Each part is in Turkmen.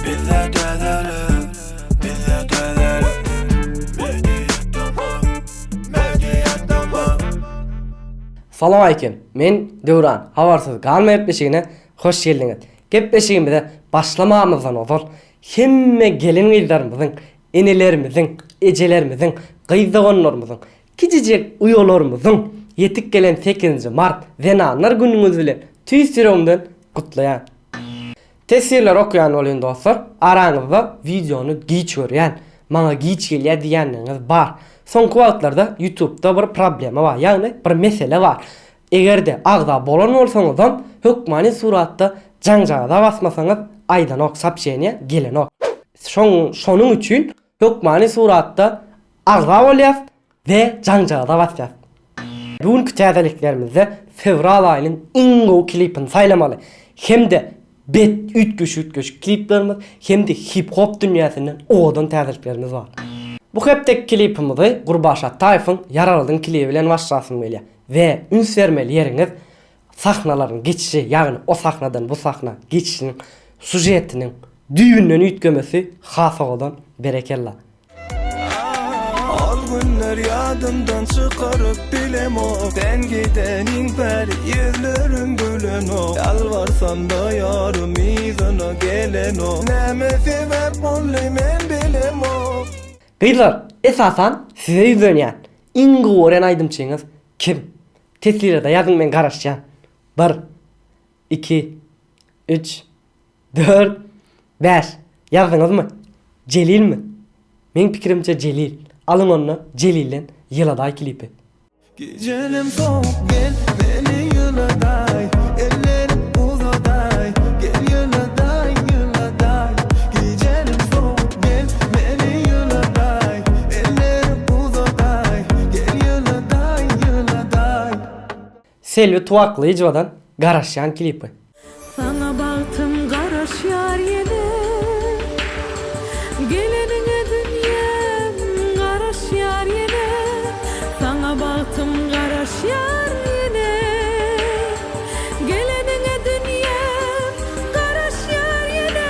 Bizde täzelik, bizde täzelik Media Media Salowmalikim, men Döwran, Habarsyz galma gepleşigine hoş geldiňiz. Gepleşigimize başlamamyzdan ozal hemme gelin-gyzlarymyzyň, enelerimiziň, ejelerimiziň, gyz doganlarymyzyň, kiçijek uýalarymyzyň ýetip gelen sekizinji mart Zenanlar günüňiz bilen tüýs ýüregimden gutlaýan. Teswirleri okaýan bolýan dostlar, araňyzda wideony giç görýän, maňa giç gelýär diýýänleriňiz bar. Soňky wagtlarda ýutubda bir problema bar, ýagny bir mesele bar. Eger-de agza bolan bolsaňyzam hökmany suratda jaňjagaza basmasaňyz aýdanok, soobşeniýe gelenok. Şoň şonuň üçin hökmany suratda agza bolýas we jaňjagaza basýas. Bu günki täzeliklerimizde fewral aýynyň iň gowy klipini saýlamaly hem-de bet üýtgeşik-üýtgeşik kliplerimiz hem-de hip-hop dünýäsinden owadan täzeliklerimiz bar. Bu hepdeki klipimizi Gurbaş Atdaýewiň Ýaralydyň klibi bilen başlasym gelýär we üns bermeli ýeriňiz sahnalaryň geçişi ýagny o sahnadan bu sahna geçişiniň sužetiniň düýbünden üýtgemesi has owadan berekella. Ol günler ýadymdan çykaryp bilemok Sen gideniň bäri ýüzlerim gülenok Ýalbarsamda ýarym yzyna gelenok Näme sebäp boldy men bilemok. Gyzlar, esasan size ýüzlenýän. Iň gowy görýän aýdymçyňyz kim? Teswirlerde ýazyň men garaşýan. Bir. Iki. Üç. Dört. Bäş. Ýazdyňyzmy? Jelilmi? Meň pikirimçe Jelil. Alyň onda Jelilden Ýyladaý klipi. Gijelem sowuk gel meni ýyladaý Ellerim uzadaý gel ýyladaý ýyladaý Gijelem sowuk gel meni ýyladaý Ellerim uzadaý gel ýyladaý ýyladaý. Selbi Tuwaklyjowadan Garaşýan klipi. Saňa bagtym garaşýar ýene Geleniňe dünýäm garaşýar ýene Saňa bagtym garaşýar ýene Geleniňe dünýäm garaşýar ýene.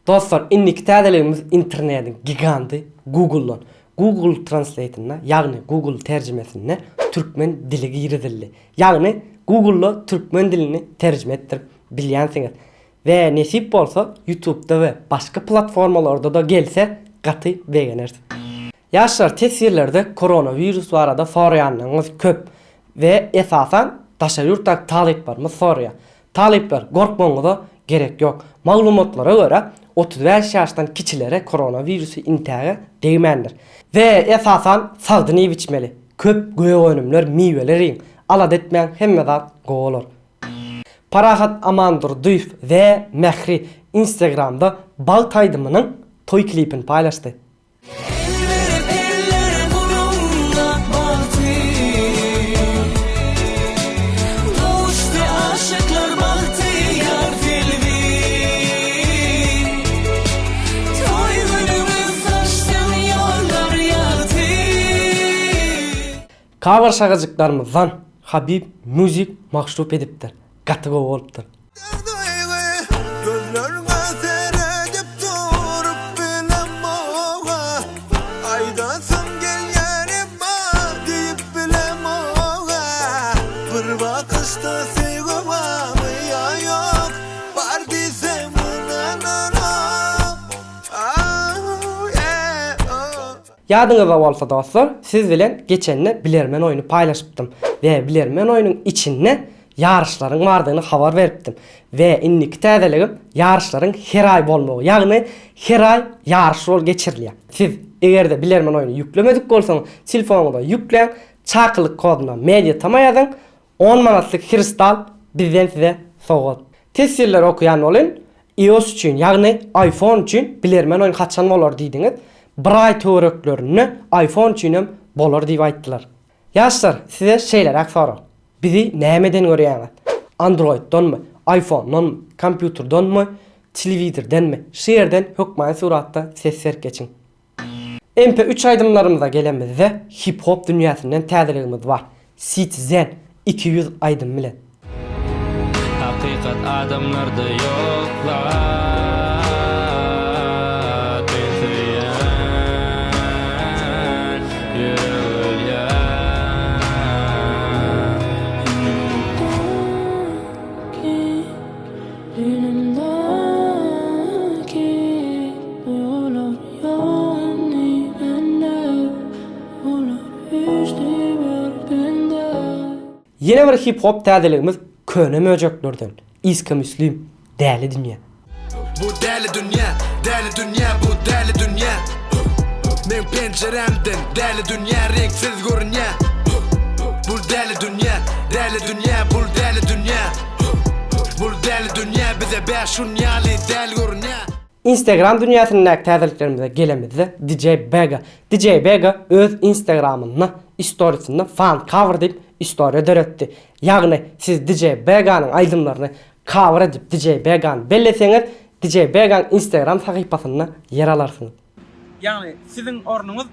Dostlar indiki täzeligimiz internediň gigandy Google-dan. Google Translate-inde ýagny Google terjimesinde türkmen dili girizildi. Ýagny Google-da türkmen dilini terjime etdirip bilýänsiňiz. We nesip bolsa YouTube-da we başga platformalarda-da gelse gaty begeneris. Ýaşlar teswirlerde koronawirus barada soraýanlaryňyz köp we esasan daşary ýurtdaky talyplarymyz soraýar. Talyplar, gorkmagyňyza gerek ýok. Maglumatlara görä, 35 ýaşdan kiçilere koronawirusy intäge degmändir. We esasan sagdyn iýip içmeli. Köp gök önümler, miweler iýiň. Alada etmäň, hemme zat gowy bolar. Parahat Amandurdyýew we Mähri Instagramda Bagt aýdymynyň toý klipini paýlaşdy. El berip eller gulagynda bagty Gowuşdy aşyklar bagtyýar Selbi Toý günümiz saçsyn ýollar ýagty. Cover şagajyklarymyzdan Habib Music magşup edipdir. Gaty gowy bolupdyr. Gözlerňe seredip durup bilemok-a Aýdasym gelýär emma diýip bilemok-a Bir bakyşda söýgi barmy ýa ýok Bar diýsem ynananok Ah, yeah, oh. Ýadyňyzda bolsa dostlar, siz bilen geçende bilermen oýny paýlaşypdym we bilermen oýnuň içinde ýaryşlaryň bardygyny habar beripdim we indiki täzeligim ýaryşlaryň her aý bolmagy, ýagny her aý ýaryş bol geçirilýär. Siz eger-de bilermen oýny ýüklemedik bolsaňyz telefonyňyza ýükläň, çakylyk koduna Mediatama ýazyň, On manatlyk hristal bizden size sowgat. Teswirleri okaýan bolyn, iOS üçin ýagny iPhone üçin bilermen oýun haçan bolar diýdiňiz, bir aý töwereklerinde iPhone üçinem bolar diýip aýtdylar. Ýaşlar size şeýleräk sorag, bizi nämeden görýäňiz? Androiddanmy, iPhonedanmy, kompýuterdanmy, telewizordanmy? Şu ýerden hökmany suratda ses berip geçiň. MP üç aýdymlarymyza gelenimizde hip-hop dünýäsinden täzeligimiz bar. Citizen 200 aýdymy bilen. Hakykat adamlarda ýok zat. Ýene bir hip-hop täzeligimiz köne möjeklerden, Iska Müslim, Däli dünýä. Bu däli dünýä, däli dünýä, bu däli dünýä Meň penjirämden däli dünýä reňksiz görünýä Bul däli dünýä, däli dünýä, bul däli dünýä Bul däli dünýä bize bäş gün ýaly däl görünýä. Instagram dünýäsindäki täzeliklerimize gelemizde DJ Bega DJ Bega öz Instagramynda istorisinde fan cover diýip istoriýa döretdi. Ýagny siz DJ Beganyň aýdymlaryny cover edip DJ Begany belleseňiz DJ Begaň Instagram sahypasynda ýer alarsyňyz. Ýagny siziň ornuňyz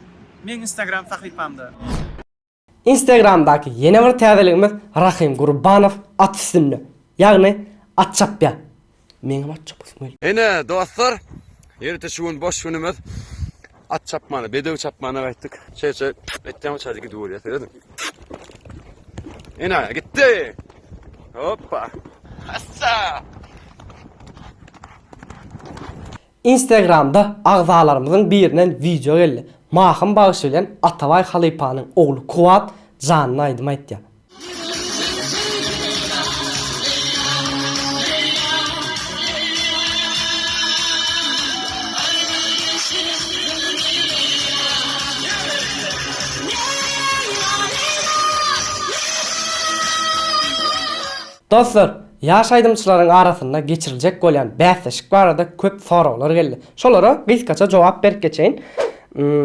meň Instagram sahypamda. Instagramdaky ýene bir täzeligimiz Rahym Gurbanow at üstünde. Ýagny at çapýar. Meňem at çapasym geldi. Ine, dostlar, ýörite şu gün boş günümiz. At çapmana, bedew çapmana gaýtdyk. Şeýle etýän uçady gidip bolýar, serediň. Ine, gitdi. Hoppa. Hassa. Instagramda agzalarymyzyň birinden wideo geldi. Mahym bagşy bilen Atabaý halypanyň ogly Kuwat janly aýdym aýtýar. Dostlar, ýaş aýdymçylaryň arasynda geçiriljek bolýan bäsleşik barada köp soraglar geldi. Şolara gysgaça jogap berip geçeýin.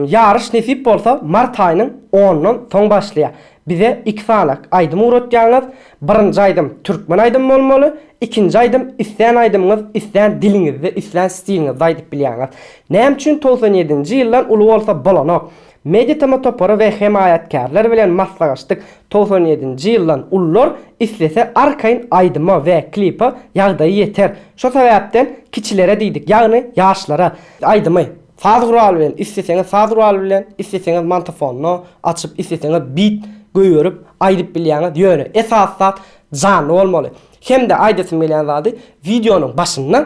Ýaryş nesip bolsa mart aýynyň onundan soň başlaýar. Bize iki sanak aýdym ugratýaňyz. Birinji aýdym türkmen aýdymy bolmaly. Ikinji aýdym islän aýdymyňyz, islän diliňizde, islän stiliňizde aýdyp bilýäňiz. Näme üçin 97-nji ýyldan uly bolsa bolanok? Media-TM topary we hemaýatkärler bilen maslahatlaşdyk. 97-nji ýyldan ulular islese arkaýyn aýdyma we klipe ýagdaýy ýeter. Şo sebäpden kiçilere diýdik, ýagny ýaşlara. Aýdymy Saz guraly bilen, isleseňiz saz guraly bilen, isleseňiz mantofonda açyp, isleseňiz bit goýberip aýdyp bilýäňiz, ýöne esasy zat janly bolmaly. Hem-de aýdasym gelýän zady wideonyň başynda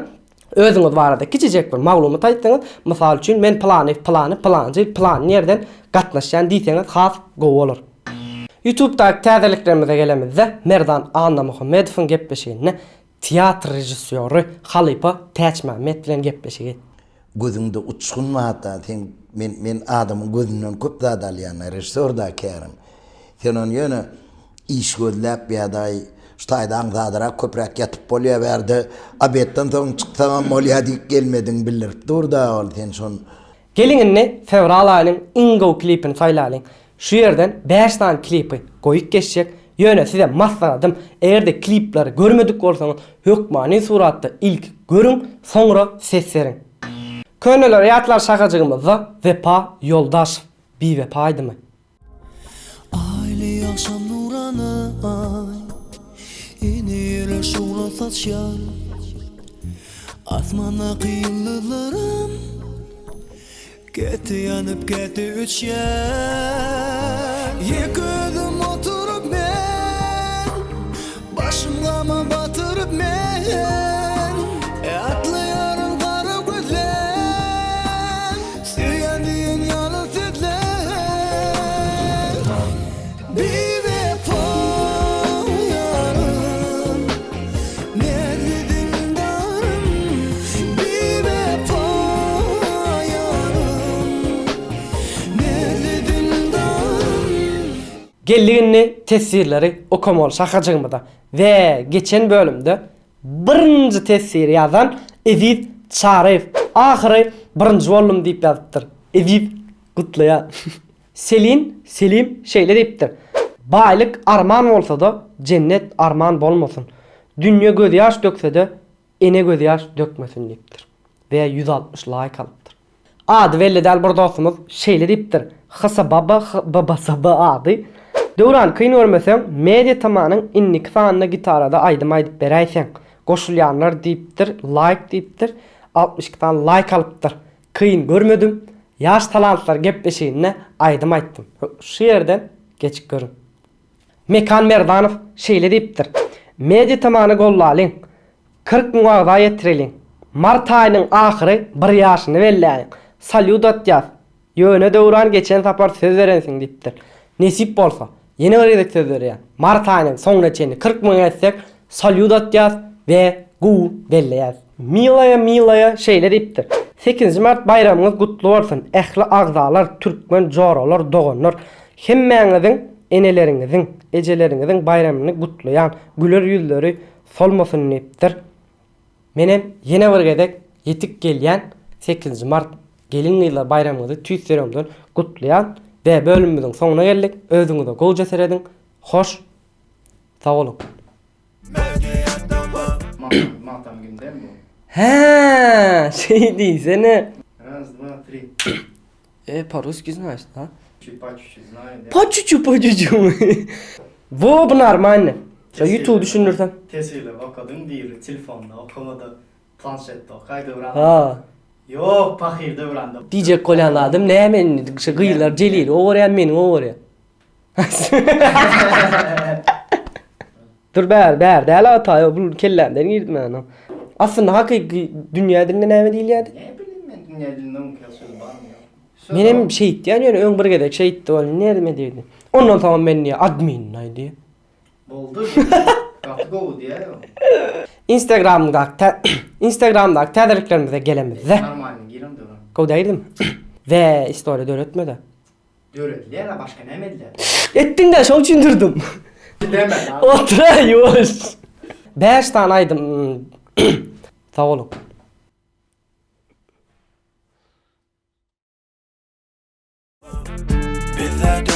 özüňiz barada kiçijek bir maglumat aýtsaňyz, mysal üçin men pylany, pylany, pylanjy, pylany ýerden gatnaşýan diýseňiz has gowy bolar. Ýutubdaky täzeliklerimize gelemizde Merdan Annamuhammedowyň gepleşiginde Teatr režissýory halypa Täçmämmet bilen gepleşik etdi. Gözüňde uçgun barda sen men men adamyň gözünden köp zat alýan režissýor-da kärim. Sen ony ýöne iş gözläp ýa-da aý şu taýda aňsadrak köpräk ýatyp bolýar bärde obedden soň çyksaňam bolýar diýip gelmediň bildirip dur-da ol sen şon Geliň indi fewral aýynyň iň gowy klipini saýlalyň. Şu ýerden bäş sany klipi goýup geçjek. Ýöne size maslahatym, eger-de klipleri görmedik bolsaňyz, hökmany suratda ilki görüň, soňra ses beriň. Köneleri ýatlar şahajygymyzda Wepa Ýoldaşow, Biwepa aýdymy. Aýly agşam nurana aý, Ene ýele şugla saçýar. Asmandaky ýyldyzlaram Käte ýanyp, käte öçýär. Ýeke özüm oturyp men, Başym gama batyryp men, Ýatlaýaryn gara gözlem, Söýýän diýen ýalan sözlem. Biwepa ýarym, näzli dildarym, Biwepa ýarym, näzli dildarym. Geldik indi teswirleri okamaly şahajygymyza we geçen bölümde birinji teswiri ýazan Eziz Çaryýew ahyry birinji boldum diýip ýazypdyr. Eziz gutlaýan. Selin Selim şeýle diýipdir, Baýlyk arman bolsa-da, jennet arman bolmasyn. Dünýe gözýaş dökse-de, ene gözýaş dökmesin diýipdir we 160 laýk alypdyr. Ady belli däl bir dostumyz şeýle diýipdir, Hsbaba hbbsb ady. Döwran kyn görmeseň Media TM-nyň indiki sanynda gitarada aýdym aýdyp beräýseň. Goşulýanlar diýipdir, laýk diýipdir. 62 sany laýk alypdyr. Kyn görmedim. Ýaş talantlar gepleşiginde aýdym aýtdym. Şu ýerden geçip görüň. Mekan Merdanow şeýle diýipdir, Media TM-ny gollalyň. 40 müň agza ýetireliň. Mart aýynyň ahyry bir ýaşyny belläliň. Salýut atýas. Ýöne Döwran geçen sapar söz berensiň diýipdir. Nesip bolsa. Ýene bir gezek söz berýän. Mart aýynyň soňuna çenli 40 müňe ýetsek, salýut atýas we gowy belleýäs. Milaýa Milaýa şeýle diýipdir. Sekizinji mart baýramyňyz gutly bolsun ähli agzalar türkmen joralar doganlar hemmäňiziň eneleriňiziň ejeleriňiziň baýramyny gutlaýan güler ýüzleri solmasyn diýipdir. Menem ýene bir gezek ýetik gelýän sekizinji mart gelin gyzlar baýramyňyzy tüýs ýüregimden gutlaýan we bölümimiziň soňuna geldik özüňize gowja serediň hoş sag boluň. Matam kimden bu? Hä, şeý diýsene. Raz, dva, tri. E, po-russki znaешь, da? Чуть по чуть-чуть знаю, да. Po çuçu, po çuçu. Bu bu normalny. Şo YouTube düşündirsem. Teswirlep okadyň biri telefonda okamady, planşetde okaý Döwran. Ha. Ýok, pahyr Döwranda. Diýjek bolýan zadym näme indi şu gyzlar Jelili owarýar meni owarýar. Dur bär bär däl ata bu kellämden girdi meniň. Aslynda hakyky dünýä dilinde näme diýilýärdi? Ne bileyim men dünýä dilinde oňki söz barmy ýokmy? Menem şeýtýän ýöne öň bir gezek şeýtdi ol näme diýdi. Ondan soňam men diýýär admin diýýär. Boldy. Gaty gowy diýýär o. Instagramdaky Instagramdaky täzeliklerimize gelemizde. Normalny giren döwran. Gowy dälmi? We istoriýa döretmedi. Döredilýär-ä başga näme edilýär? Etdiň-dä şoň üçin durdum. Deme. Otura ýuwaş. 5 sany aýdym. Sag boluň. Bizde.